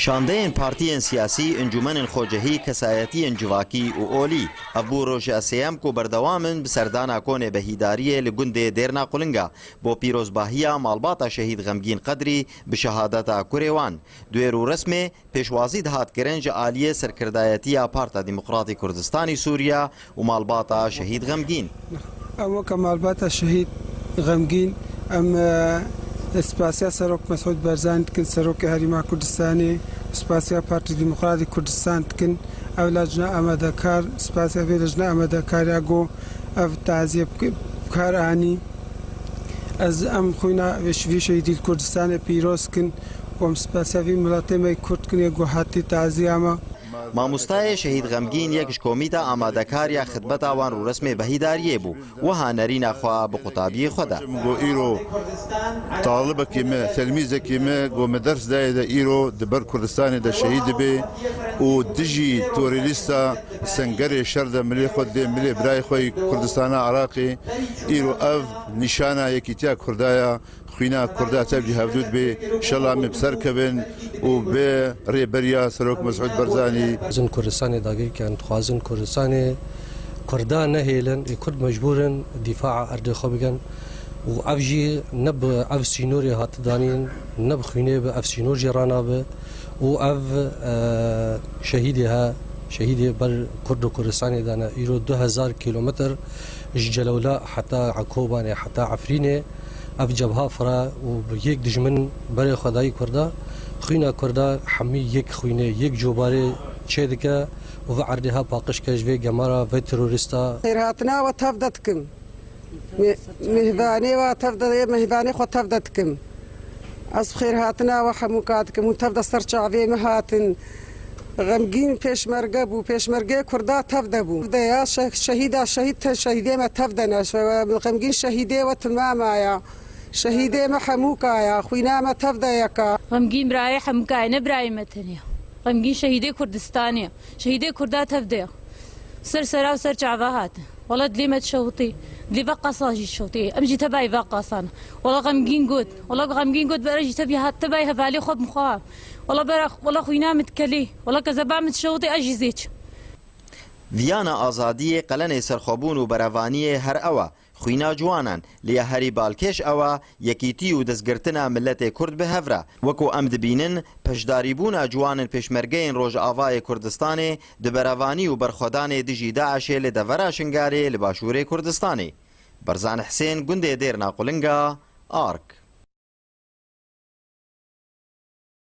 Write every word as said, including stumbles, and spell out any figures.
Şandeyên partiyên siyasî, encûmenên xwecehî, kesayetiyên civakî û olî. Ev bû roja sêyem ku berdewam in bi serdana konê Behîdariyê li gundê Dêrna Qulinga bo pîrozbahiya malbata şehîd Xemgîn Qedrî bi şehadeta kurê wan. Duyê rûresmê pêşwazî dihat kirin ji aliyê serkirdayetiya Parta Demokratî Kurdistanî Sûriya û malbata şehîd Xemgîn. Em weke malbata şehîd Xemgîn, em, e, spasiya Serok Mesûd Barzanî dikin, Serokê Herêma Kurdistanê, spasiya Partî Demokratî Kurdistan dikin. Ev lejna amadekar, spasiya vê lejna amadekariya ku ev taziyê bi, bi kar anî. Ez em xwîna vê şivî şehîdî li Kurdistanê pîroz kin û em spasiya vî miletê me yê Kurd kin yê ku hatî taziya me. Mamostayê şehîd Xemgîn yek ji komîta amadekar ya xidmeta wan rûresmê Behîdariyê bû. Wiha nerîna xwe bi qutabiyê xwe de. Min got, îro talibekî me, telmîzekî me, got, me ders dayê de îro di ber Kurdistanê de şehîd dibe û dijî terorîsta sengerê şer de milê xwe didê, milê birayê xwe yê Kurdistana Iraqê. Îro ev nîşana yekîtiya Kurda ya. Xwîna Kurda tev jî hevdû dibe, şela me bi ser kevin û bi rêberiya Serok Mesûd Barzanî. Dixwazin Kurdistanê dagir kin, dixwazin Kurdistanê Kurda nehêlin, ê Kurd mecbûr in dîfaa erdê xwe bikin û ev jî ne bi ev sînorê hati danîn, ne bi xwînê bi ev sînor jî ranabe û ev, e, şehîdê he, şehîdê ber Kurd û Kurdistanê de ne. Îro du hezar kîlometr ji Celewla heta Kobanê, heta Efrînê, ev cebha fira û bi yek dijmin berê xwe dayî Kurda, xwîna Kurda hemî yek xwînê, yek cobarê çêdike û vê erdê ha paqij ke ji vê gemara, vê terorîsta. Xêrhatina we tev de dikim. Me-, mêvanê we tev de, mêvanê xwe tev de dikim. Ez xêrhatina we hemûka dikim. Hûn tev de ser çavê min hatin. Xemgîn pêşmerge bû, pêşmergeyê Kurda tev de bû. De ya şe-, şehîda şehîd te-, şehîdê me tev de ne. Şe-, xemgîn şehîdê we timama ya. Şehîdê me hemûka ya. Xwîna me tev de yeka. Xemgîn birayê hemûka ye, ne birayê me tenê ye. Xemgîn şehîdê Kurdistanê ye. Şehîdê Kurda tev de ye. Ser sera û ser çava hatin. Wela dilê me dişewitî. Dilê ve qasa jî dişewitî. Em jî tebayî ve qasan. Wela xemgîn got. Wela xemgîn got, bera jî tebî hat, tebayî hevalê xwe bi xwe. Wela bera, wela xwîna min dikelî. Wela kezeba min dişewitî, ez jî zêç. Viyana azadiyê, qelenê serxwebûn û berevaniyê her ew e. Xwîna ciwanan, lê ya herî balkêş ew e, yekîtî û destgirtina miletê Kurd bi hev re. Wekû em dibînin, beşdarîbûna ciwanên pêşmergeyên Rojavayê Kurdistanê di berevanî û berxwedanê dijî DAIŞê li devera Şingalê li başûrê Kurdistanê. Berzan Hisên, gundê Dêrna Qulinga, ARK.